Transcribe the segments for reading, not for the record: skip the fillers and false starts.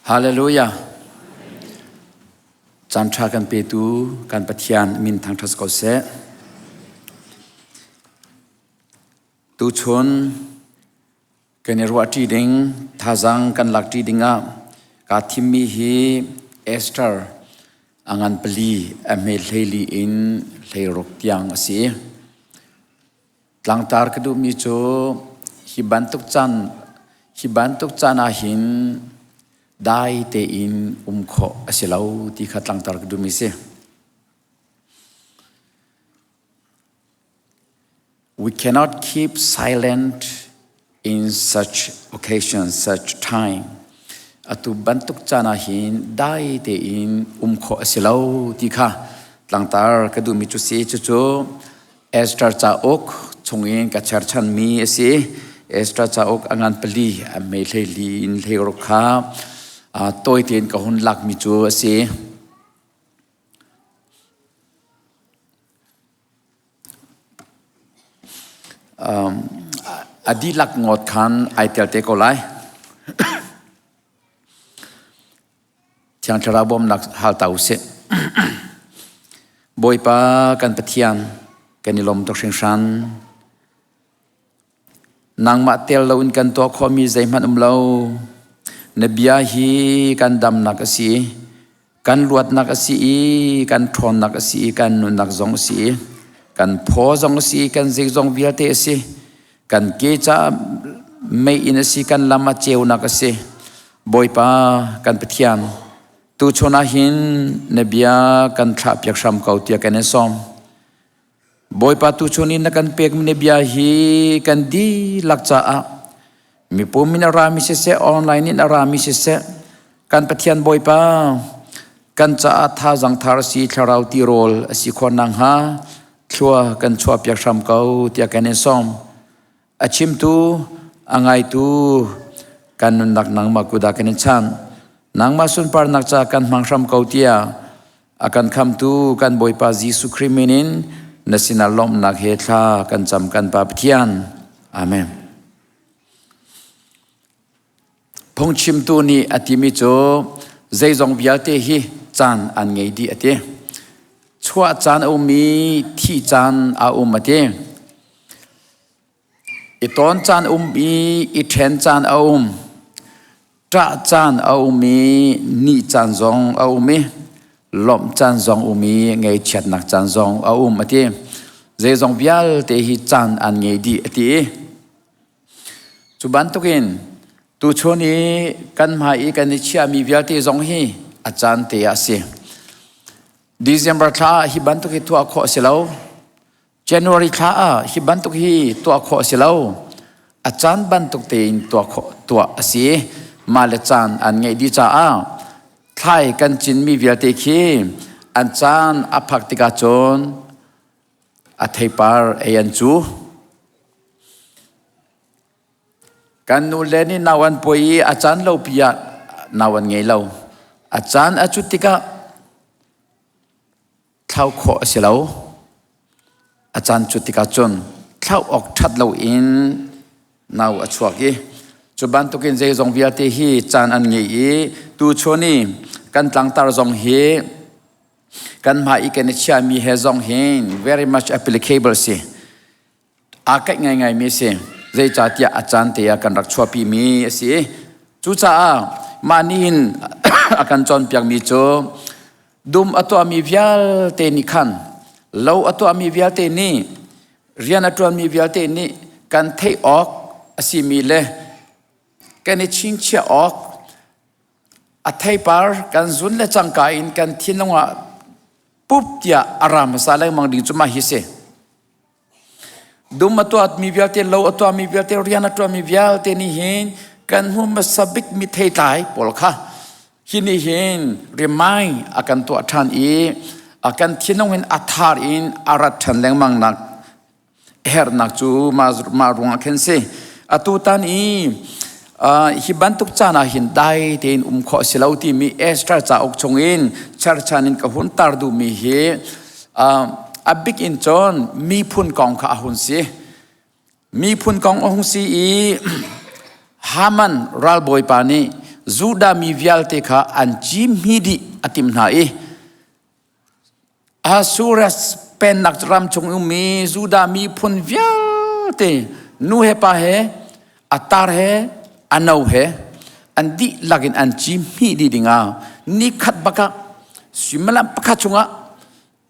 Hallelujah. Caan ṭha kan petu kan Pathian min thangṭhat ko seh. Tuchun kan i ruahṭi ding, thazaang kan lakṭi ding ah kaa thimmi hi Esther a ngan pali a hme hleili in hleiruk tiang a si. Tlangtar ka duhmi cu hi bantuk caan hi bantuk caan ah hin dai tein um khawh a si lo ti kha tlangtar ka duhmi si. We cannot keep silent in such occasion, such time. Atu bantuk caan ah hin dai tein um khawh a si lo ti kha tlangtar ka duhmi cu si. Cucu Esther cauk chungin ka cherchanmi a si. Esther cauk a ngan pali a mei hleili in hleiruk kha tawi tein ka hun lakmi cu a si. A dihlak ngawt khan ai tel te ko lai. Thiang Thlarau bawmnak hal ta usih. Bawipa kan Pathian, kan i lawm tuk hringhran. Nangmah tel loin kan tuah khawhmi zeihmanh um lo. Na bia hi kan damnak a si, kan luatnak a si i, kan ṭhawnnak a si i, kan nunnak zong a si i, kan phaw zong a si i, kan zeizong vialte a si. Kan ke caah meiinn a si, kan lam ah ceunak a si. Bawipa kan Pathian, tuchun ah hin na bia kan thlahpiak hram ko tiah kan in sawm. Bawipa tuchun in na kan pekmi na bia hi kan dihlak caah mipum in a rami siseh, online in a rami siseh, kan Pathian Bawipa kan caah thazaang thar si thlarau tirawl a si khawh nakhnga thlua kan chuahpiak hram ko tiah kan in sawm. A chimtu, a ngaitu kan nunnak nangmah kuda kan in chan. Nangmah sunparnak ca kan hmang hram ko tiah a kan khamtu kan Bawipa Jesuh Khrih min in na sinah lawmhnak he thla kan cam kan Pa Pathian. Amen. Phungchimtu nih a timi cu zeizong vialte hi caan an ngei dih a ti. Chuah caan a um i thih caan a um a ti. I tawn caan um i i ṭhen caan a um. Ṭah caan a um i nih caan zong a um i lawmh caan zong um i ngaihchiatnak caan zong a um a ti. Zeizong vialte hi caan an ngei dih a ti. Cu bantukin tuchun i kan hmai i kan i chiahmi vialte zong hi a caan te ah a si. December thla ah hi bantuk hi tuah khawh a si lo. January thla ah hi bantuk hi tuah khawh a si lo. A caan bantuk tein tuah khawh tuah a si. Mah le caan an ngeih dih caah thlai kan cinmi vialte khi an caan a phak tikah cun a theipar ei an cu. Kan nu le nih nau an puai i a caan lo pi ah nau an ngei lo. A caan a cut tikah thlau khawh a si lo. A caan cut tikah cun thlau awk ṭhat loin nau a chuak i cu bantukin zeizong vialte hi caan an ngei i tuchun i kan tlangtar zong hi kan hmai i kan i chiahmi he zong hin very much applicable si. Aa kaih ngaingaimi a si. Zeicahtiah a caan te ah kan rak chuahpimi a si. Cucaah mah nih hin a kan cawnpiakmi cu dum a tuahmi vialte nih khan lo a tuahmi vialte nih rian a ṭuanmi vialte nih kan theih awk a simi le kan i chingchiah awk a theipar kan zun le cangka in kan thinlung ah pup tiah a ra hmasa lengmang ding cu mah hi si. Dum a tuahmi vialte, lo a tuahmi vialte, rian a tuahmi vialte nih hin kan hmu hmasa bikmi theitlai pawl kha hi nih hin remind a kan tuah ṭhan i a kan thinlung in a thar in a rat ṭhan lengmang nak herhnak cu mah ruangah khin si. Atu tan i hi bantuk caan ah hin dai tein um khawh a si lo timi Esther cauk chungin cherchan in ka hun tar duhmi hi A bik in cun miphun kong kha a hun si. Miphun kong a hung si i Haman ralbawipa nih Judah mi vialte kha an cimhmi dih a timh hna i Ahasuerus pennak ram chung ummi Judah miphun vialte nu he pa he a tar he a no he an dihlak in an cimhmi dih dingah nikhat bakah suimilam pakhat chungah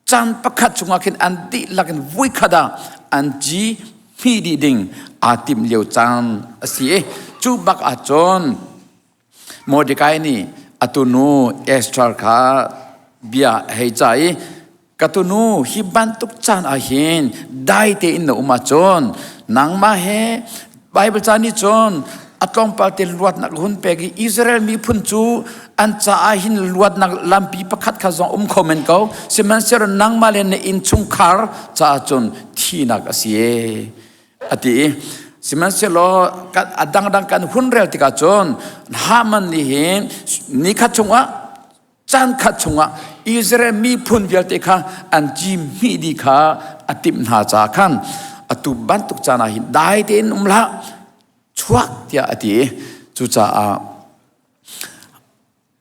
caan pakhat chungah khin an dihlak in voikhat ah an ci hmi dih ding aa timh lio caan a si i cu bak ahcun Mordekai nih a tunu Esther kha bia a hei cah i ka tunu hi bantuk caan ah hin dai tein na um ahcun nangmah he Baibal ca nih cun a tlawmpal te luatnak hun pek i Israel miphun cu an caah hin luatnak lampi pakhat kha zong um kho men ko sihmanhsehlaw nangmah le na innchungkhar caah cun thihnak a si e a ti i sihmanhsehlaw a dangdang kan hun rel tikah cun Haman nih hin nikhat chungah caan khat chungah Israel miphun vialte kha an cimhmih dih kha a timh hna caah khan atu bantuk caan ah hin dai tein um hlah chuak tiah a ti i cucaah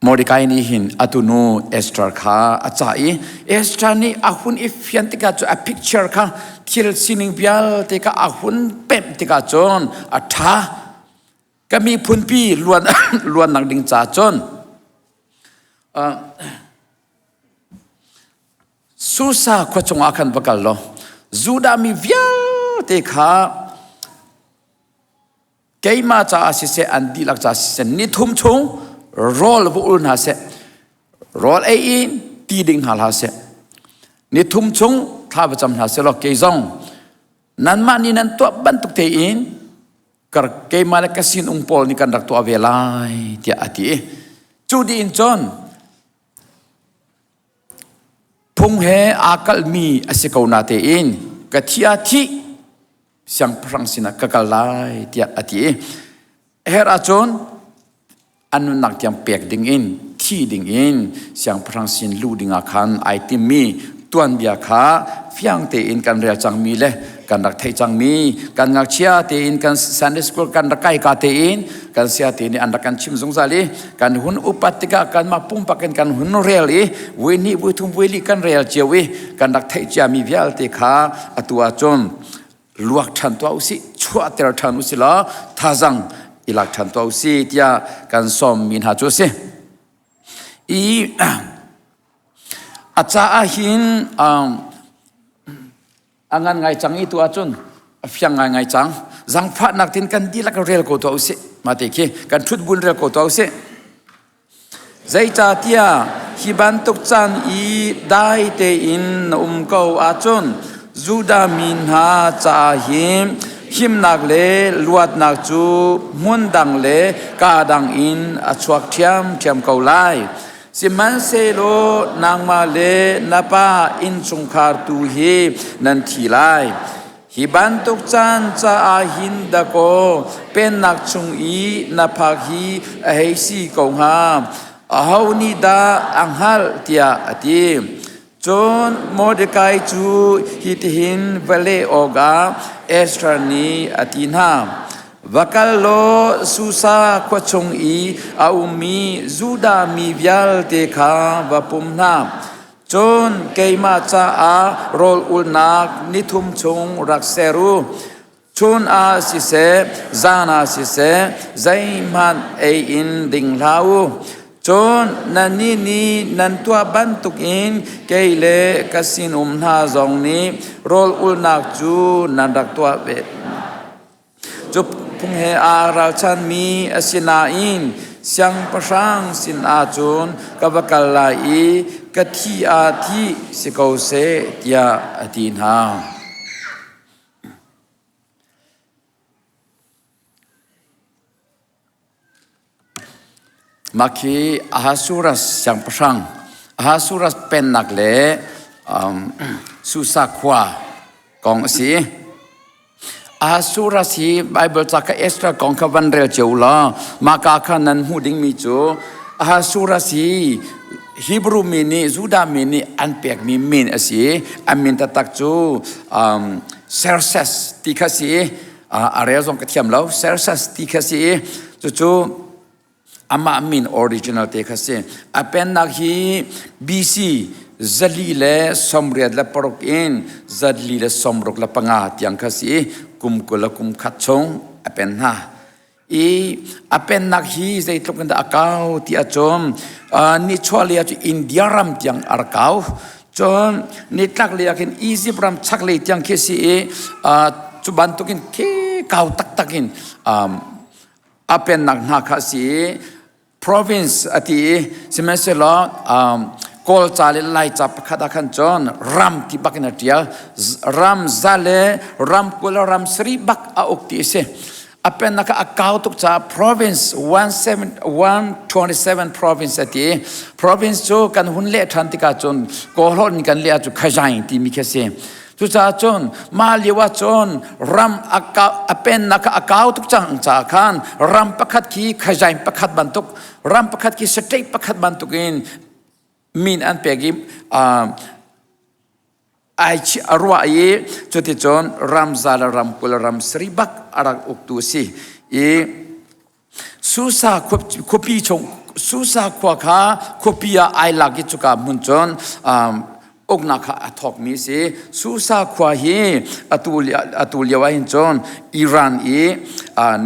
Mordecai nih hin atu nu Esther kha a cah i Esther nih a hun i fian tikah cu a picture kha thil sining vialte kha a hun pemh tikah cun a ṭha Ka miphunpi luan luannak ding ca cun Susa khua chungah khan va kal law Judah mi vialte kha keimah caah siseh an dihlak caah siseh ni thum chung rawl va ul hna seh rawl ei in ti ding hna hlah seh ni thum chung thla va cam hna seh law kei zong nanmah nih nan tuah bantuk tein keimah le ka sinung pawl nih kan rak tuah ve lai tiah a ti. Cu dih in cun phung he aa kalhmi a si ko na tein ka thi ah thih siangpahrang sinah ka kal lai tiah a ti. Her ahcun an nunnak tiang pek dingin thi dingin siangpahrang sin luh dingah khan ai timmi tuanbia kha fiang tein kan rel cangmi le kan rak theih cangmi kan ngakchia tein kan Sunday school kan rak kai ka tein kan sia te nih an rak kan chim zungzal i kan hun upat tikah kanmah pumpak in kan hun rel i vui hnih vui thum vui li kan rel cio i kan rak theih ciami vialte kha atu ahcun luak ṭhan tuah usih chuahter ṭhan usih law thazang i lak ṭhan tuah usih tiah kan sawmmi hna cu a si. I a caah hin a ngan ngai cang i tu ahcun a fiang ngai ngai cang. Zangfahnak tin kan dihlak rel ko tuah usih. Mah te khi kan ṭhut bun rel ko tuah usih. Zeicahtiah hi bantuk caan i dai tein na um ko ahcun Judah mi hna caah hin himnak le luatnak cu hmun dang le kaa dang in a chuak ṭhiamṭhiam ko lai. Sihmanhsehlaw nangmah le na pa innchungkhar tu hi nan thi lai. Hi bantuk caan caah hin dakaw pennak chung i na phak hi a hei si ko hnga. Aho nih dah a hngalh tiah a ti. Cun Mordekai cu hitihin va leh awkah Esther nih a ti hna. Va kal law Susa khua chung i a ummi Judah mi vialte kha va pum hna. Cun keimah caah rawl ulnak nithum chung rak ser u. Chun ah siseh, zan ah siseh, zeihmanh ei in ding hlah u. Cun nannih nih nan tuah bantukin kei le ka sinum hna zong nih rawl ulnak cu nan rak tuah ve. Cu phung he aa ralchanmi a si nain siangpahrang sinah cun ka va kal lai i ka thi ah thih si ko seh tiah a ti hna. Mah khi Ahasuerus siangpahrang Ahasuerus pennak le Susa khua kong a si. Ahasuerus hi Baibal ca kha Esther kong kha van rel cio u law mahka kha nan hmuh dingmi cu Ahasuerus hi Hebrew mi nih Judah mi nih an pekmi min a si. An min taktak cu Xerxes ti kha si i a rel zong ka thiam lo Xerxes ti kha si i cucu Amah min original te kha si. A pennak hi BC 486 in 465 tiang kha si i kum 21 chung a pen hna. I a pennak hi zeitluk in dah a kau ti ahcun nichuahlei ah cun India ram tiang a rak kau. Cun nitlaklei ah khin Egypt ram chaklei tiang khi si i cu bantukin khi kau taktak in a pennak hna kha a si i province a ti i sihmanhsehlaw Kawl ca le Lai ca pakhat ah khan cun ram ti bak in a ṭial. Ram za le ram 20 ram sarih bak a uk ti a si. A pennak kha a kau tuk caah province 127 province a ti. Province cu kan hun leh ṭhan tikah cun Kawlholh in kan leh ahcun khazaing timi khi a si. Cucaah cun mah lio ah cun ram a pennak kha a kau tuk cang caah khan ram pakhat khi khazaing pakhat bantuk ram pakhat khi state pakhat bantukin min an pek i ai a ruah i cuticun ramza le ramkul ram sari bak a rak uktu si i Susa khuapi chung Susa khua kha khuapi ah ai lak i cuka hmun cun uknak kha a thawkmi si. Susa khua hi atu lio ah hin cun Iran i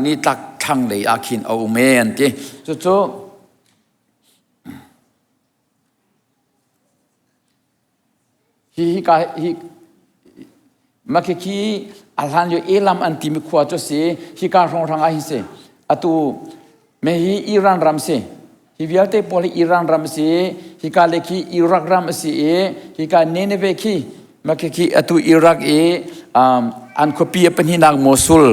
nitlak thlanglei ah khin a um e an ti. Cucu Hi hika hi mah khikhi a hlan lio Elam an timi khua cu si hika hrawnghrang ah hin si. Atu me hi Iran ram si. Hi vialte pawl hi Iran ram si. Hika le khi Iraq ram a si i hika Nineveh khi mah khikhi atu Iraq i an khuapi a pahnihnak Mosul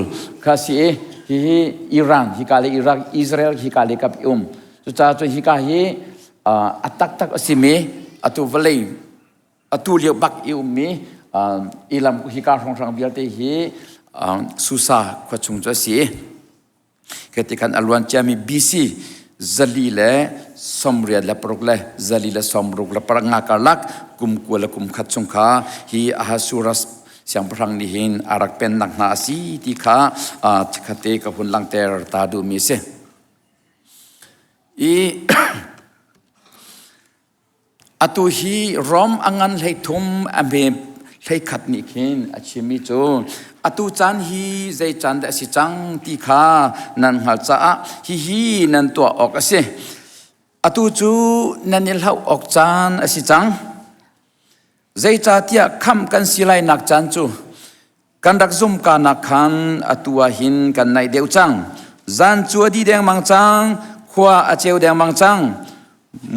kha si i hihi Iran hika le Iraq Israel hika le kap i um. Cucaah cu hika hi a taktak a simi atu vawlei atu lio bak i ummi Elam hika hrawnghrang vialte hi Susa khua chung cu a si. Khi khan a luan ciami BC 486 le 465 karlak kum 21 chung kha hi Ahasuerus siangpahrang nih hin a rak pennak hna a si ti kha chikkhatte ka hun langhter ta duhmi a si. I atu hi Rom a ngan 33 a hme 11 nih khin a chimmi cu atu caan hi zei caan dah a si cang ti kha nan hngalh caah hihi nan tuah awk a si. Atu cu nan i hlauh awk caan a si cang. Zeicahtiah khamh kan si lainak caan cu Kan rak zumka nak khan atu ah hin kan naih deuh cang. Zan cu a di dengmang cang, khua a ceu dengmang cang.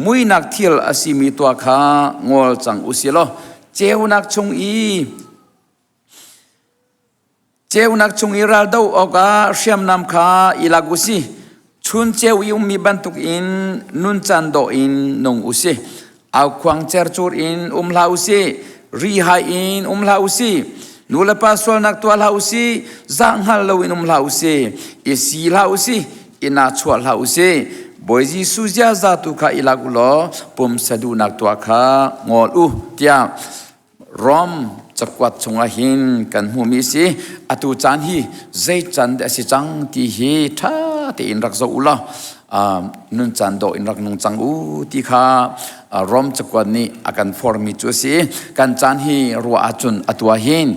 Muinak thil a simi tuah kha ngol cang u si law ceunak chung i ceunak chung i raldo awkah hriamnam kha i lak u si. Chun ceu i ummi bantukin nuncan dawh in nung u si. Aukhuang cercur in um hlah u sih. Rihai in um hlah u sih. Nulepa sualnak tuah hlah u sih. Zah hngal loin um hlah u sih. I si hlah u sih. I nahchuah hlah u sih. Bawi Jesuh ziaza tu kha i lak u law pumsa duhnak tuah kha ngol u tiah Rom cakuat chungah hin kan hmuhmi si. Atu caan hi zei can dah a si cang ti hi ṭha tein rak zoh u law nun caan dawh in rak nung cang u ti kha Rom cakuat nih a kan formi cu a si. Kan caan hi ruah ahcun atu ah hin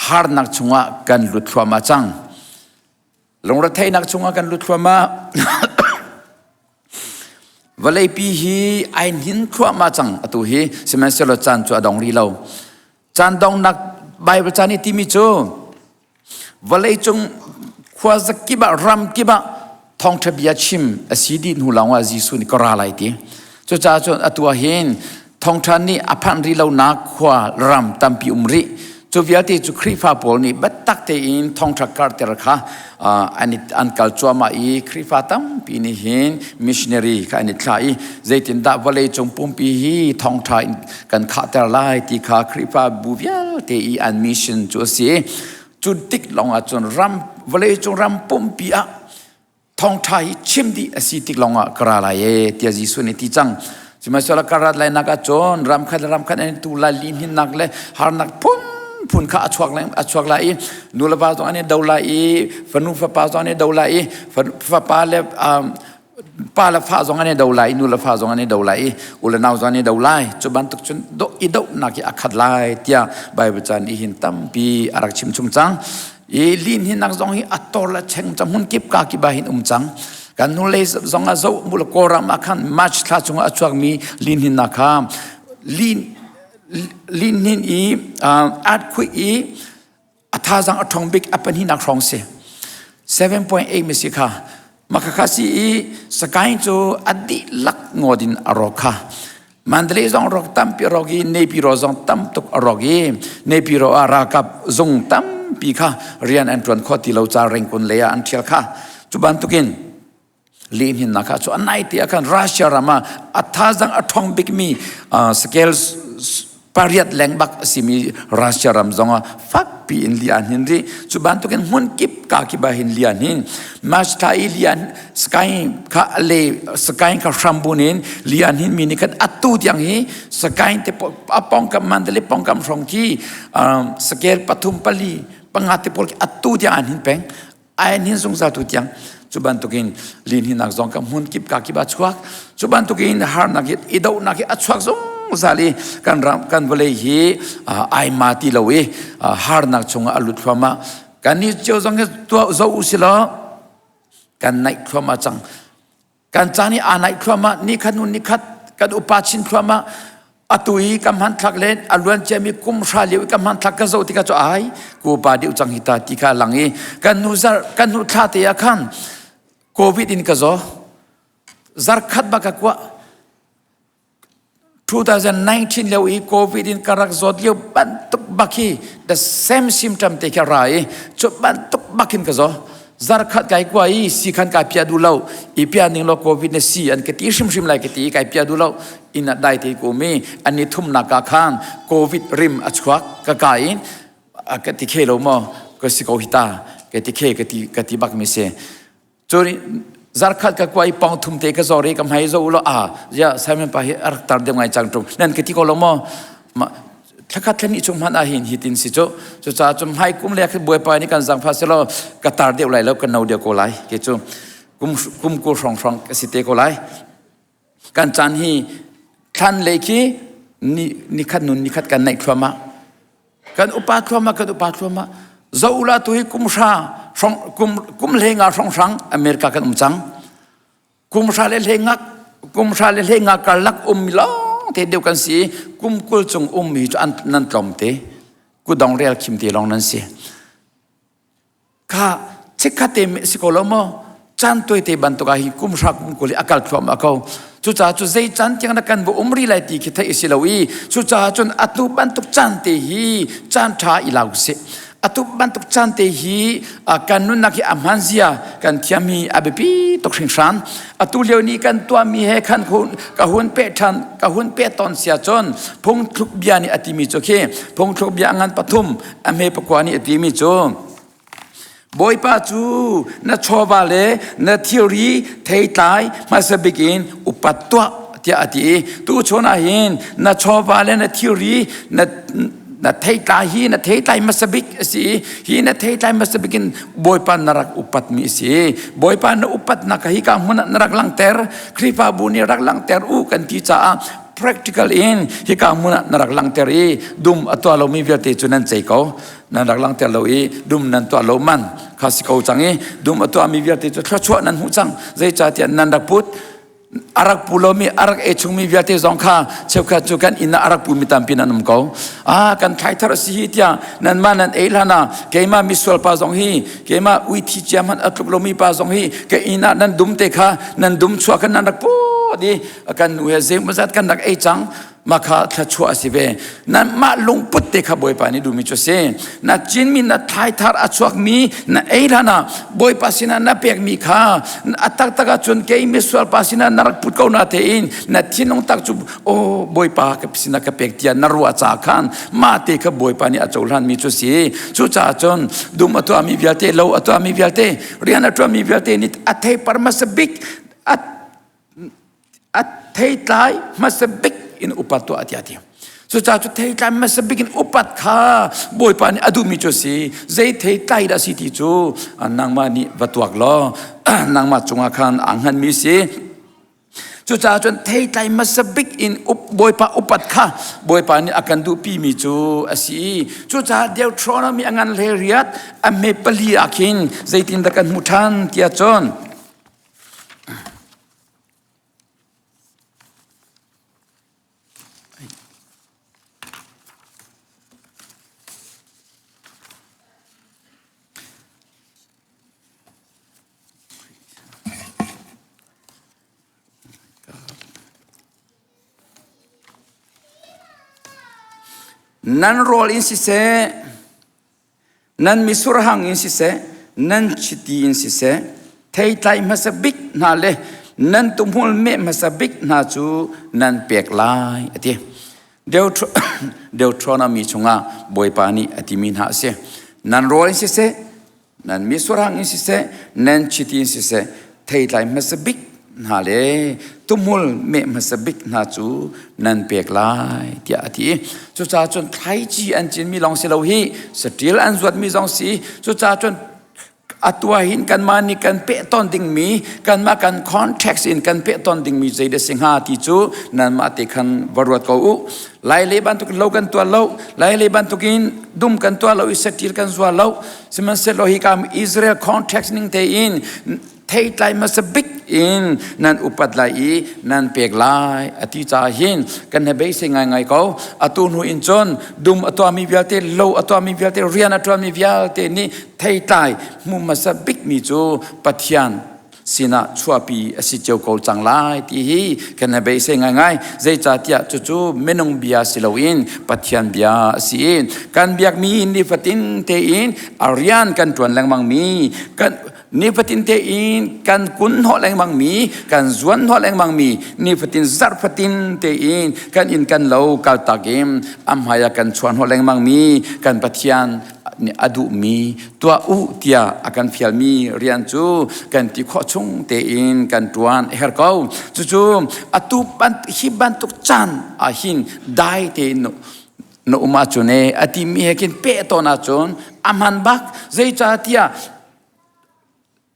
harnak chungah kan lut thluahmah cang. Lungretheihnak chungah kan lut thluahmah. Vawleipi hi ai hnin thluahmah cang atu hi sihmanhsehlaw caan cu a dong rih lo. Caan donghnak Bible caan i timi cu vawleicung khua zakip ah ram kip ah thawngṭha bia chim a si dih hnu lawng ah Jesuh nih ka ra lai ti. Cucaah cun atu ah hin thawngṭha nih a phanh rih lonak khua ram tampi um rih. Cu vialte cu Khrihfa pawl nih biatak tein thawngṭha karhter kha an, an kal cuahmah i Khrihfa tampi nih hin missionary kha an i thlah i zeitindah vawleicung pumpi hi thawngṭha in kan khahter lai ti kha Khrihfa bu vialte i an mission cu a si. Cu tik lawng ah cun ram vawleicung ram pumpi ah thawngṭha hi chim dih a si tik lawngah ka ra lai e tiah Jesuh nih ti cang. Sihmanhsehlaw ka rat lainak ah cun ram khat le ram khat an i tu lai lihninnak le harnak phunphun kha a chuak lai a chuak lai i nu le va zong an i do lai i fanu fapa zong an i do lai i fapa le um, Pa le fa zong an i do lai, nu le fa zong an i do lai i u le nau zong an i do lai. Cu bantuk cun do i dohnak hi a khat lai tiah Bible caan i hin tampi a rak chim chung cang. I lin hi nak zong hi a tor le cheng cang hmun kip ka kip ah hin um cang. Kan hnulei zong ah zoh mu le Kawlram ah khan March thla chungah a chuakmi lin hin nak kha lin lin hin i earthquake i a thazang a ṭhawng bik a pahnihnak hrawng si 7.8 mi si kha makhakha si i Sakaing cu a dihlak ngawt in a rawk kha Mandalay zong rawk tampi a rawk i Naypyidaw zong tam tuk a rawk i Naypyidaw ah ralkap zung tampi kha rian an ṭuan khawh ti lo ca Rengkun lei ah an ṭhial kha cu bantukin lihninnak kha cu a nai te ah khan Russia ram ah a thazang a ṭhawng bikmi scale pariat leng bak a simi Russia ram zong ah fakpi in li an hin rih. Cu bantukin hmun kip ka kip ah hin li an hin. March thla i li an sky kha le sky kha hrambun in li an hin mi nih khan atu tiang hi sky te a pongkam Mandalay pongkam hrawng khi scale pathum pali panga te pawl khi atu tiang an hin peng. Ai hin zungzal tu tiang cu bantukin lihninnak zong ka hmun kip ka kip a chuak. Cu bantukin harnak hi i dohnak hi a chuak zungzal i kan ram kan vawlei hi ai ma ti lo i harnak chungah a lut thluahmah. Kan nih cio zong hi tuah zo u silaw kan naih thluahmah cang. Kan caan hi aa naih thluahmah, nikhat hnu nikhat kan upa chin thluahmah. Atu i ka hmanthlak le a luan ciami kum hra lio i ka hmanthlak ka zoh tikah cu ai ku upa deuh cang hi ta ti kha lang i kan hnu zarh kan hnu thla te ah khan COVID in ka zaw. Zarkhat bak ka kuah. 2019 lio i COVID in ka rak zawt lio bantuk bak hi the same symptom te khi a ra i cu bantuk bak in ka zaw. Zarkhat kai kua i si khan kai pia duh lo i pia ning lo COVID na si an ka ti hrimhrim lai ka ti i kai pia duh lo inn ah dai te ko mi an ni thumnak ka khan COVID rim a chuak ka ka in ka ti khe lo maw ka si ko hi ta ka ti khe ka ti ka ti bak mi si. Cun zarkhat ka kuai pong thum te ka zor i ka hmai zo lo a ya Simon pa hi a rak tar deuh ngai cang ṭung nan ka ti ko lo maw ma thlakhat thlani chung hmanh ah hin hi tin si cu cucaah cun hmai kum le bawipa nih kan zangfa selaw ka tar deuh lai lo ka no deuh ko lai ke cu kum kum kul hrawng hrawng ka si te ko lai Kan caan hi thlan lei khi ni nikhat nun nikhat kan naih thluahmah. Kan upa thluahmah, kan upa thluahmah. Zo ula tu hi kum hra hrong kum kum hlenga hrong hrang America kan um cang. Kum hra le hlenga kum hra le hlenga karlak um mi lawng te deuh kan si. Kum kul cung um mi cu an nan tlawm te. Kudong rel khim te lawng nan si. Kha chikkhat te si ko lo maw? Caan tuaite bantuk ah hi kum hra kum kul hi a kal thluahmah ko. Cucaah cu zei caan tiang dah kan va um rih lai ti khi theih a si lo i cucaah cun atu bantuk caan te hi caan ṭha i la usih. Atu bantuk caan te hi kan nunnak hi a hmaan zia kan thiam hi a biapi tuk hringhran. Atu lio ni kan tuahmi he khan ka hun peh ṭhan ka hun peh tawn sia cun phungthluk bia nih a timi cu khi phungthluk bia ngan pathum a hme pakua nih a timi cu Bawipa cu na chawva le na thilri theitlai hmasa bik in upat tuah tiah a ti i tuchun ah hin na chawva le na thilri na na theitlai hi na theitlai hmasa bik a si i hi na theitlai hmasa bik in Bawipa na rak upatmi a si. Bawipa na upatnak hi ka hmun ah na rak langhter Khrihfabu nih rak langhter u kan ti caah practical in hika hmun ah na rak langhter i dum a tuah lomi vialte cu nan cei ko nan rak langhter lo i dum nan tuah lo man kha si ko cang i dum a tuahmi vialte cu thluachuah nan hmuh cang zeicahtiah nan rak put a rak pu lomi a rak ei chungmi vialte zong kha cheukhat cu kan inn ah a rak pumi tampi nan um ko ah kan thlai thar a si hi tiah nanmah nan ei hlan ah keimah misual pa zong hi keimah ui thi cia hmanh a tluk lomi pa zong hi ka inn ah nan dum te kha nan dum chuah khan nan rak put i kan nu he zeimawzat kan rak ei cang makha thluachuah a si ve nanmah lungput te kha Bawipa nih duhmi cu a si na cinmi na thlaithar a chuakmi na ei hlan ah Bawipa sinah na pekmi kha a taktak ahcun kei misual pa sinah na rak put ko na tein na thinlung tak cu aw Bawipa ka sinah ka pek tiah na ruah ca khan mah te kha Bawipa nih a cohlanmi cu a si cucaah cun dum a tuahmi vialte lo a tuahmi vialte rian a ṭuanmi vialte nih a theipar hmasa bik a theitlai hmasa bik in upat tuah tiah ti. Cucaah cu theitlai hmasa bik in upat kha Bawipa nih a duhmi cu a si. Zei theitlai dah a si ti cu nangmah nih va tuak law nangmah cungah khan aa hnganmi si. Cucaah cun theitlai hmasa bik in Bawipa upat kha Bawipa nih a kan duhpimi cu a si. Cucaah Deuteronomy a ngan hlei riat a hme pali ah khin zeitindah kan hmuh ṭhan tiah cun Nan rawl in siseh, nan mitsur hang in siseh, nan chiti in siseh, theitlai hmasa bik hna le nan tuhmul meh hmasa bik hna cu nan pek lai, a ti. Deuteronomy chungah Bawipa nih a timi hna a si. Nan rawl in siseh, nan misurhang in siseh, nan chiti in siseh, theitlai hmasa bik hna le tuhmul meh hmasa bik hna cu nan pek lai tiah a ti. Cucaah cun thlaici an cinmi lawng si lo hi saṭil an zuatmi zong si. Cucaah cun atu ah hin kanmah nih kan peh tawn dingmi kanmah kan context in kan peh tawn dingmi zei dah si hnga ti cu nanmah te khan va ruat ko u. Lai le bantuk lo kan tuah lo, lai le bantukin dum kan tuah lo i saṭil kan zuar lo. Sihmanhsehlaw hi ka Israel context ning tein theitlai hmasa bik in nan upat lai i nan pek lai a ti caah hin kan he beisei ngaingai ko. Atu hnu in cun dum a tuahmi vialte, lo a tuahmi vialte, rian a ṭuanmi vialte nih theitlai hmu hmasa bikmi cu Pathian sinah chuahpi a si cio ko cang lai ti hi kan he beisei ngaingai. Zeicahtiah cucu minung bia si loin Pathian bia a si i kan biakmi nifatin tein a rian kan ṭuan lengmangmi kan nifatin tein kan kun hnawh lengmangmi kan zuan hnawh lengmangmi nifatin zarh fatin tein kan inn kan lo kaltak in a hmai ah kan chuah hnawh lengmangmi kan Pathian nih a duhmi tuah u tiah a kan fialmi rian cu kan ti khawh chung tein kan ṭuan a herh ko. Cucu atu hi bantuk caan ah hin dai tein na um ahcun e a timi he khin peh tawn ahcun a hman bak. Zeicahtiah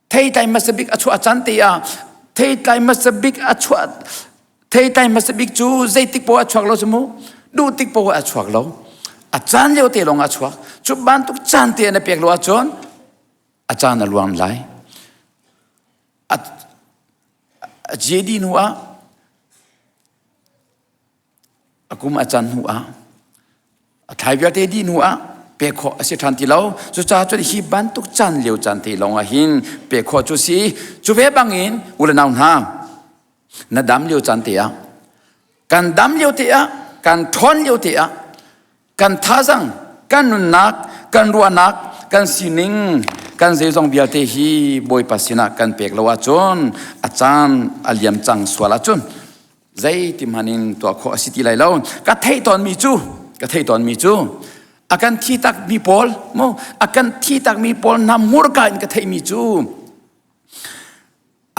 theitlai hmasa bik a chuah caan te ah theitlai hmasa bik a chuah theitlai hmasa bik cu zeitik poah a chuak lo cu mu duh tik poah a chuak lo a caan lio te lawng a chuak cu bantuk caan te na pek lo ahcun a caan a luang lai a JD hnu ah A kum a can hnu ah a thlai vialte dih hnu ah pek khawh a si ṭhan ti lo. Cucaah cun hi bantuk caan lio caan te lawng ah hin pek khawh cu si. Cu ve bangin u le nau hna, na dam lio caan te ah, kan dam lio te ah, kan ṭhawn lio te ah, kan thazang, kan nunnak, kan ruahnak, kan sining, kan zeizong vialte hi Bawipa sinah kan pek lo ahcun a caan a liam cang sual ahcun zeiti hmanh in tuah khawh a si ti lai lo. Ka theih tawnmi cu, ka theih tawnmi cu a kan thi takmi pawl, mu, a kan thi takmi pawl hna hmurka in ka theihmi cu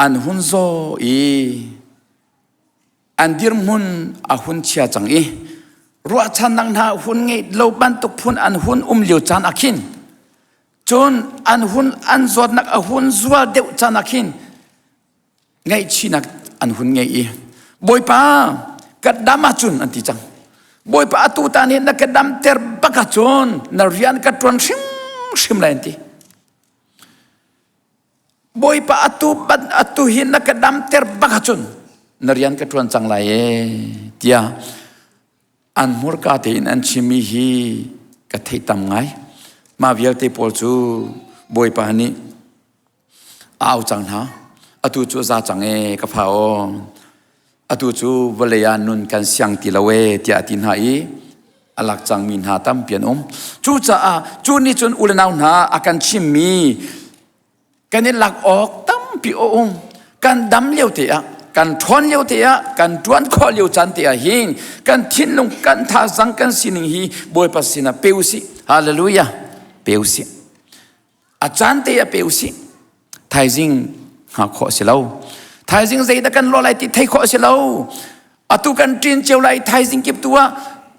an hun zaw i an dirhmun a hun chia cang i ruahchannak hna hun ngei lo bantuk phun an hun um lio caan ah khin cun an hun an zawtnak a hun zual deuh caan ah khin ngaihchihnak an hun ngei i Bawipa ka dam ahcun an ti cang Bawipa atu ta nih na ka damter bak ahcun na rian ka ṭuan hrimhrim lai an ti Bawipa atu ban atu hi na ka damter bak ahcun na rian ka ṭuan cang lai ee tiah an hmurka tein an chimmi hi ka theih tam ngai. Mah vialte pawl cu Bawipa nih a au cang hna. Atu cu a za cang ee ka fa aw. Atu cu vawlei ah nun kan siang ti lo ee tiah a ti hna i a lak cangmi hna tampi an um. Cucaah cu nih cun u le nau hna a kan chimmi kan i lak awk tampi a um. Kan dam lio te ah, kan ṭhawn lio te ah, kan ṭuan khawh lio caan te ah hin kan thinlung, kan thazang, kan sining hi Bawipa sinah pe usih. Hallelujah. Pe usih. A caan te ah pe usih. Thaizing hngah khawh a si lo. Thaizing zeidah kan lawh lai ti theih khawh a si lo. Atu kan ṭin cio lai thaizing kip tu ah.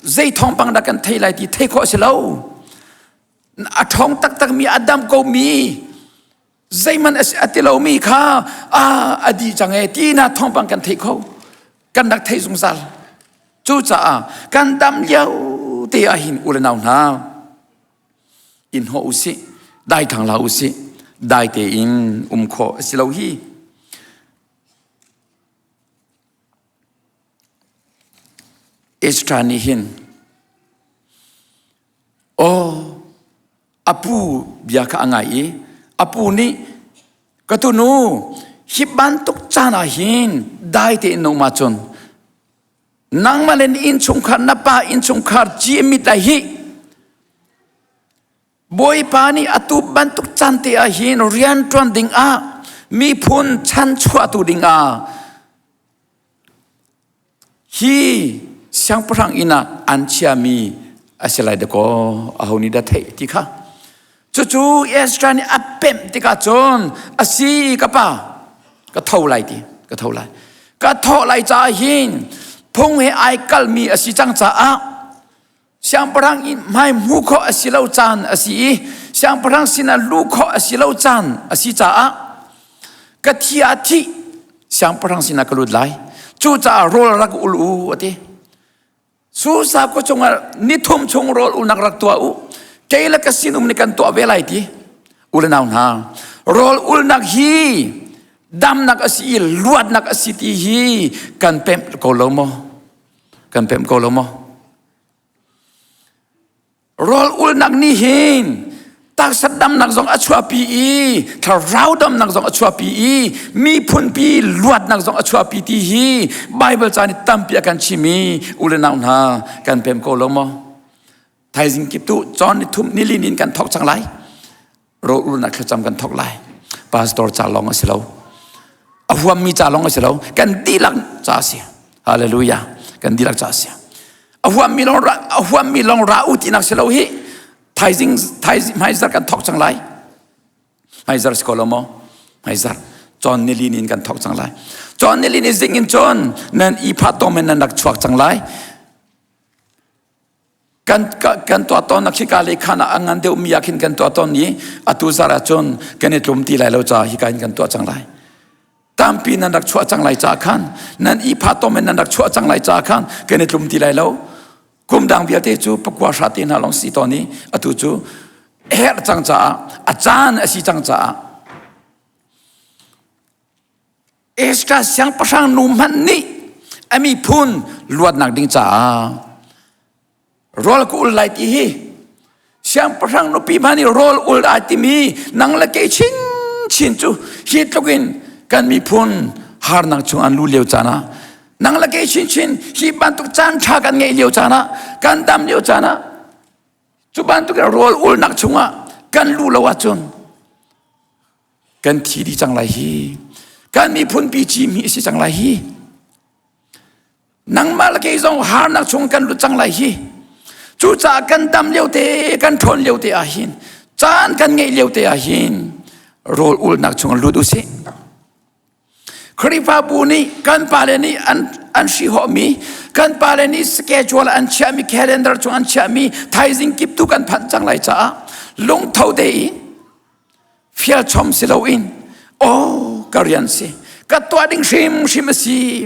Zei thawngpang dah kan thei lai ti thei khawh a si lo. A ṭhawng taktakmi, a dam komi, zeihmanh a ti lomi kha a a dih cang e ti na thawngpang kan thei kho. Kan rak thei zungzal. Cucaah kan dam lio te ah hin u le nau hna in hnawh u sih, dai thang hlah u sih, dai tein um khawh a si lo hi. Ezra nih hin aw a pu bia kha a ngai i a pu nih ka tunu hi bantuk caan ah hin dai tein na um ahcun nangmah le na innchungkhar na pa innchungkhar ci a mit lai hih Bawipa nih atu bantuk caan te ah hin rianṭuan ding ah miphun chanchuahtu ding ah hi siangpahrang inn ah an chiami a si lai dakaw aho nih dah theih ti kha cucu Ezra nih a pemh tikah cun a si ka pa ka tho lai ti ka tho lai ka thawh lai caah hin phung he ai kalmi a si cang caah Siangpahrang inn hmai hmuh khawh a si lo caan a si i siangpahrang sinah luh khawh a si lo caan a si caah ka thi ah thih siangpahrang sinah ka lut lai. Cucaah rawl rak ul u a ti. Susa khua chungah nithum chung rawl ulnak rak tuah u. Kei le ka sinum nih kan tuah ve lai ti. U le nau hna, rawl ulnak hi damnak a si i luatnak a si ti hi kan pemh ko lo maw? Kan pemh ko lo maw? Rawl ulnak nih hin taksa damnak zong a chuahpi i thlarau damnak zong a chuahpi i miphunpi luatnak zong a chuahpi ti hi Bible ca nih tampi a kan chim i u le nau hna kan pem ko lo maw? Thaizing kip tu John ni thum nilin in kan thok cang lai. Rawl ulnak thlacam kan thok lai. Pastor ca lawng a si lo. A huammi ca lawng a si lo. Kan dihlak ca a si. Hallelujah. Kan dihlak ca a si. A huammi lawng ra a huammi lawng ra u tinak si lo hi. Thaizing thaizing hmaizar kan thok cang lai. Hmaizar si ko lo maw? Hmaizar. John nilin in kan thok cang lai. John nilin in zing in cun nan i pha tom in nan rak chuak cang lai. Kan kan tuah tawn nak hika le khan ah a ngan deuh mi ah khin kan tuah tawn i atu zar ah cun kan i tlum ti lai lo ca hika in kan tuah cang lai. Tampi nan rak chuah cang lai ca khan nan i pha tom in nan rak chuah cang lai ca khan kan i tlum ti lai lo. Kum dang vialte cu pakua hra te hna lawng si tawn i atu cu herh cang caah a caan a si cang caah Ezra siangpahrang nu hmanh nih a miphun luatnak ding caah rawl ka ul lai ti hi siangpahrang nupi hmanh nih rawl ul ai timi nang le kei chinchin cu hi tluk in kan miphun harnak chung an lu lio caan ah nang le kei chinchin hi bantuk caan ṭha kan ngeih lio caan ah kan dam lio caan ah cu bantuk in rawl ulnak chungah kan lu lo ahcun Kan thi dih cang lai hi. Kan miphun pi ci mi si cang lai hi. Nangmah le kei zong harnak chung kan lut cang lai hi. Cucaah kan dam lio te, kan ṭhawn lio te ah hin, caan kan ngeih lio te ah hin, rawl ulnak chung lut u sih. Khrihfabu nih kan pale nih an an hrihawhmi, kan pale nih schedule an chiahmi, calendar chung an chiahmi, thaizing kip tu kan phanh cang lai caah lungtho tein fial chom si loin aw ka rian si ka tuah ding hrimhrim a si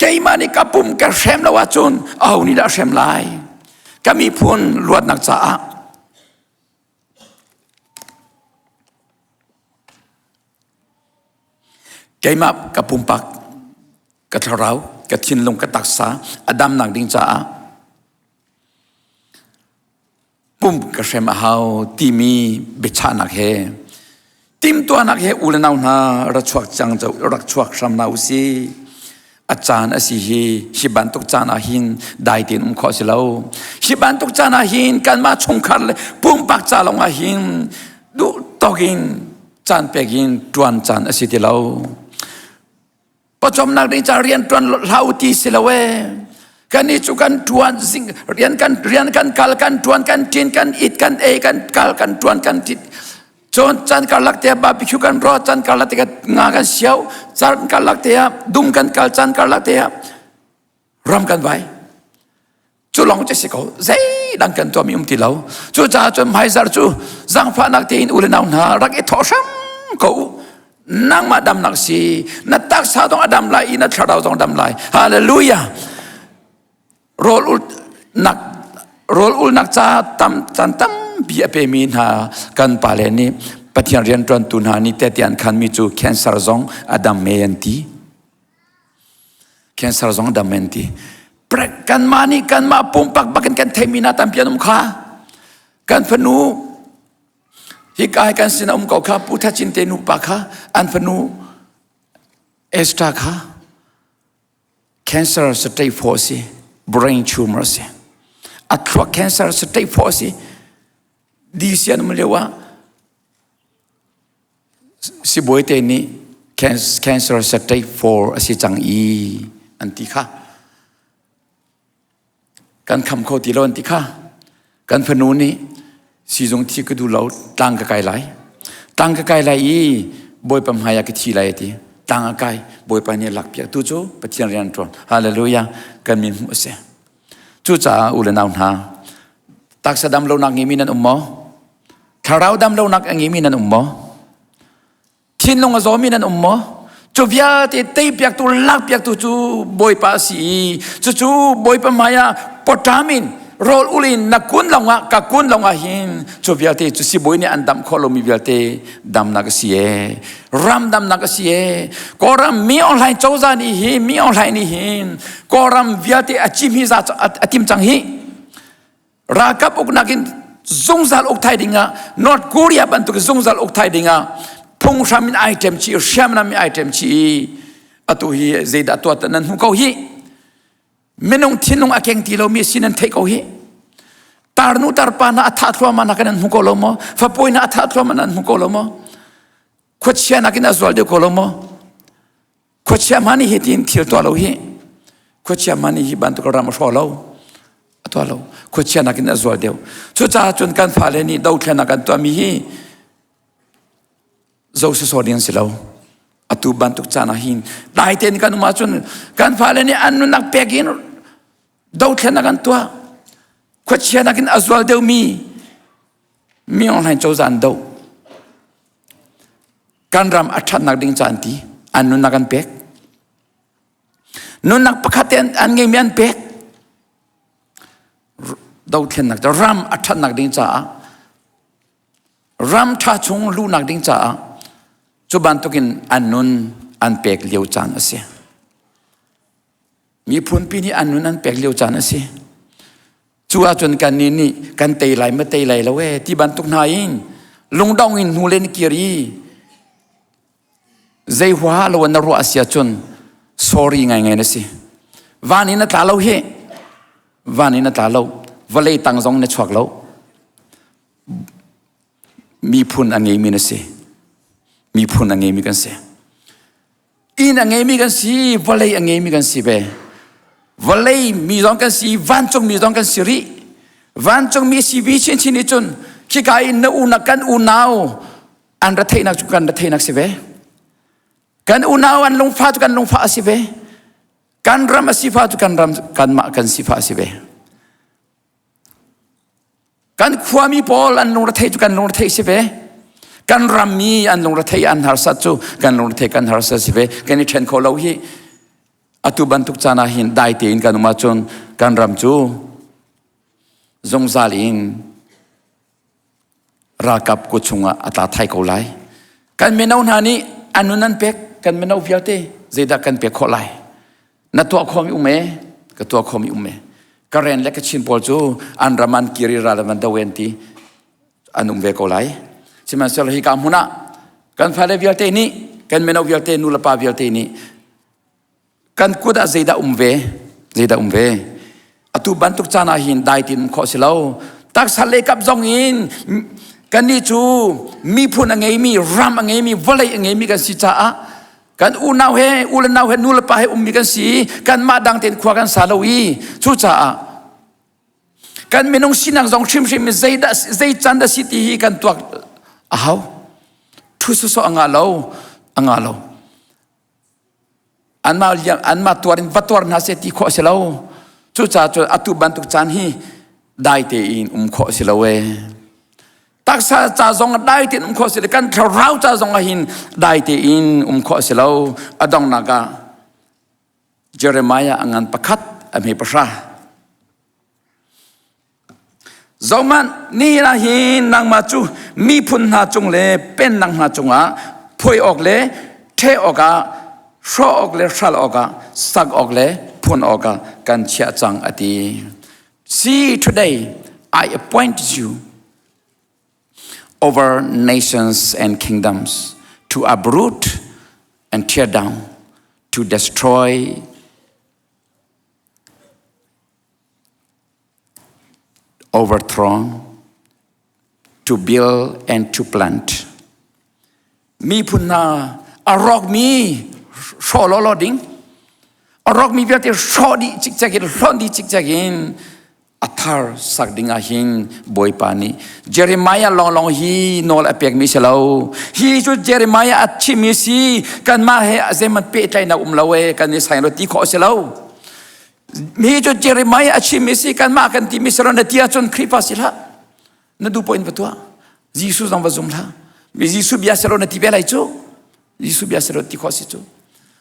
keimah nih ka pum ka hrem lo ahcun aho nih dah hrem lai ka miphun luatnak caah keimah ka pumpak ka thlarau ka thinlung ka taksa a damnak ding caah Pum ka hrem a hau timi biachahnak he timhtuahnak he u le nau hna ra chuak cang rak chuak hram hna u si. A caan a si hi hi bantuk caan ah hin dai tein um khawh a si lo. Hi bantuk caan ah hin kanmah chungkhar le pumpak ca lawng ah hin duh tawk in caan pek in ṭuan caan a si ti lo. Pawcawmnak ding ca rian ṭuan hlah u ti si lo ee. Kannih cu kan ṭuan zing rian kan rian kan kal kan ṭuan kan ṭin kan it kan ei kan kal kan ṭuan kan ṭit. Cun caan karlak te ah barbecue kan rawt caan karlak te ah nga kan sio caan karlak te ah dum kan kal caan karlak te ah ram kan vai. Cu lawng cu si ko. Zeidang kan tuahmi um ti lo. Cucaah cun hmaizar cu zaangfahnak tein u le nau hna rak i thawh hram ko u. Nangmah damnak si. Na taksa zong a dam lai i na thlarau zong dam lai. Hallelujah. Rawl ul nak rawl ulnak ca tam caan tampi a pemi hna kan pale nih Pathian rianṭuantu hna nih tehte an khanmi cu cancer zong a dam me an ti. Cancer zong a dam me an ti. Kanmah nih kanmah pumpak bakin kan theimi hna tampi an um kha. Kan fanu hika hi kan sin a um ko kha Pu Tha Cin te nupa kha an fanu Esther kha Cancer stage 4 si, brain tumor si. A thluak cancer stage 4 si. DC an um lio ah sibawi te nih cancer stage 4 a si cang i an ti kha. Kan kham kho ti lo an ti kha. Kan fanu nih sizung thi ka duh lo tlang ka kai lai. Tlang ka kai lai i Bawipa hmai ah ka thi lai a ti. Tlang a kai Bawipa nih a lak piak tu cu Pathian rian ṭuan. Hallelujah. Kan min hmuh a si. Cucaah u le nau hna taksa dam lonak ngeimi nan um maw? Thlarau dam lonak a ngeimi nan um maw? Thinlung a zawmi nan um maw? Cu vialte teipiaktu lakpiaktu cu Bawipa a si i cucu Bawipa hmaiah pawṭam in rawl ul in na kun lawngah ka kun lawngah hin cu vialte cu sibawi nih an damh khawh lomi vialte damnak a si ee ram damnak a si ee Kawlram mi online cozah nih hi mi online nih hin Kawlram vialte a cim hi za a tim cang hi Ralkap uknak in zungzal uk thai dingah North Korea bantuk zungzal uk thai dingah phunghram in item chi hriamnam in item chi atu hi zeidah tuah nan hmu ko hi minung thinlung a keng ti lomi si nan theih ko hi tarnu tarpa na a thah thluahmah na kan nan hmu ko lo maw fapawi na a thah thluahmah nan hmu ko lo maw khuachia nakin a zual deuh ko lo maw Khuachia hmanh nih hi tiin thil tuah lo hi khuachia hmanh nih hi bantuk ram a hraw lo a tuah lo khuachia nakin a zual deuh cucaah cun kan fale nih dothlennak kan tuahmi hi zo sawsawh ding an si lo atu bantuk caan ah hin dai tein kan um ahcun kan fale nih an nunnak pek in dothlennak an tuah khuachia nakin a zual deuhmi mi online cozah an doh Kan ram a ṭhatnak ding ca an ti. An nunnak an pek. Nunnak pakhat te an ngeimi an pek. Dothlennak ram a ṭhatnak ding caah ram ṭha chung luhnak ding caah cu bantukin an nun an pek lio caan a si. Miphunpi nih an nun an pek lio caan a si. Cu ahcun kannih nih kan tei lai ma tei lai lo ee ti bantuk hna in lungdong in hnu len kir i zei huaha lo na ruah si ahcun sorry ngaingai na si. Van in a tla lo hi. Van in a tla lo. Vawlei tang zong na chuak lo. Miphun a ngeimi na si. Miphun a ngeimi kan si. Inn a ngeimi kan si, vawlei a ngeimi kan si ve. Vawlei mi zong kan si, vancung mi zong kan si rih. Vancung mi si vi chinchin nih cun khika in na una kan unau an ra theihnak cu kan ra theihnak si ve. Kan unau an lungfah cu kan lungfah a si ve. Kan ram a sifah cu kan ram kanmah kan sifah a si ve. Kan khuami pawl an lungrethei cu kan lungrethei si ve. Kan rammi an lungrethei an harsat cu kan lungrethei kan harsat si ve. Kan i ṭhen kho lo hi. Atu bantuk caan ah hin dai tein kan um ahcun kan ram cu zungzal in ralkap kut chungah a tla thai ko lai. Kan mino hna nih an nun an pek, kan mino vialte zeidah kan pek khawh lai? Na tuah khawmi um e, ka tuah khawmi um e. Karen le Kachin pawl cu an ram an kir i ral an do en ti an um ve ko lai. Sihmanhsehlaw hi ka hmun ah kan fale vialte nih kan mino vialte nu le pa vialte nih kan kut ah zeidah um ve zeidah um ve atu bantuk caan ah hin dai tin um khawh si lo taksa lei kap zong in kannih cu miphun a ngeimi ram a ngeimi vawlei a ngeimi kan si caah kan unau he u le nau he nu le pa he ummi kan si kanmah dang tein khua kan sa lo i cucaah kan minung sinak zong hrimhrim zeidah zei can dah si ti hi kan tuak a hau thu sawsawh a ngah lo a ngah lo anmah anmah tuar in va tuar hna seh ti khawh a si lo. Cucaah cun atu bantuk caan hi dai tein um khawh si lo ee. Taksa ca zong ah dai tein um khawh si lo, kan thlarau ca zong ah hin dai tein um khawh si lo. A donghnak ah Jeremiah a ngan pakhat a hme pahra. Zohhmanh, nihin ah hin nangmah cu miphun hna cung le pennak hna cungah phuai awk le ṭheh awkah, hrawh awk le hral awkah, sak awk le phun awkah kan chiah cang, a ti. See, today I appoint you over nations and kingdoms to uproot and tear down, to destroy overthrown, to build and to plant. Miphun hna a rawkmi hrawh lawlaw ding, a rawkmi vialte hrawh dih cikcek in, hlonh dih cikcek in a thar sak ding ah hin Bawipa nih Jeremiah lawnglawng hi nawl a pekmi si lo. Hi cu Jeremiah a chimmi si, kanmah he a zeihmanh pehtlaihnak um lo e, kan i saing lo ti khawh a si lo. Mi cu Jeremiah a chimmi si kanmah kan timi si lo na ti ahcun Khrihfa si hlah. Na duh poh in va tuah. Jesuh zong va zum hlah. Mi Jesuh bia si lo na ti ve lai cu. Jesuh bia si lo ti khawh si cu.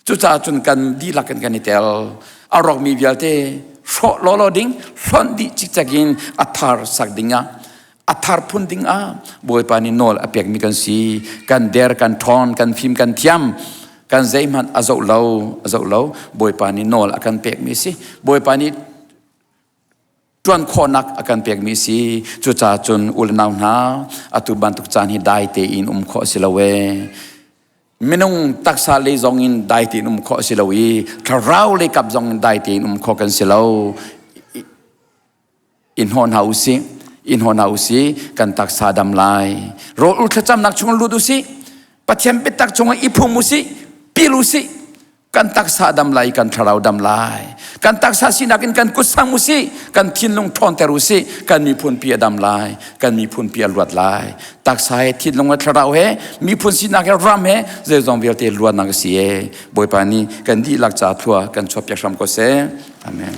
Cucaah cun kan dihlak in kan i tel. A rawkmi vialte hrawh lawlaw ding, hlonh dih cikcek in a thar sak ding ah a thar phun ding ah Bawipa nih nawl a pekmi kan si. Kan der, kan ṭhawn, kan fim, kan thiam, kan zeihmanh a zoh lo, a zoh lo. Bawipa nih nawl a kan pekmi si. Bawipa nih ṭuan khawhnak a kan pekmi si. Cucaah cun u le nau hna, atu bantuk caan hi dai tein um khawh a si lo ee. Minung taksa lei zong in dai tein um khawh a si lo i thlarau lei kap zong in dai tein um khawh kan si lo. In hnawh hna usih, in hnawh hna usih, kan taksa dam lai. Rawl ul thlacamnak chung lut usih, Pathian biatak chungah i phum usih, pil usih, kan taksa dam lai, kan thlarau dam lai. Kan taksa sinak in kan kut sang usih, kan thinlung ṭhawnter usih, kan miphun pi a dam lai, kan miphun pi a luat lai. Taksa he thinlung he thlarau he miphun sinak he ram he zeizong vialte luatnak a si e. Bawipa nih kan dihlak ca thlua kan chuahpiak hram ko seh. Amen.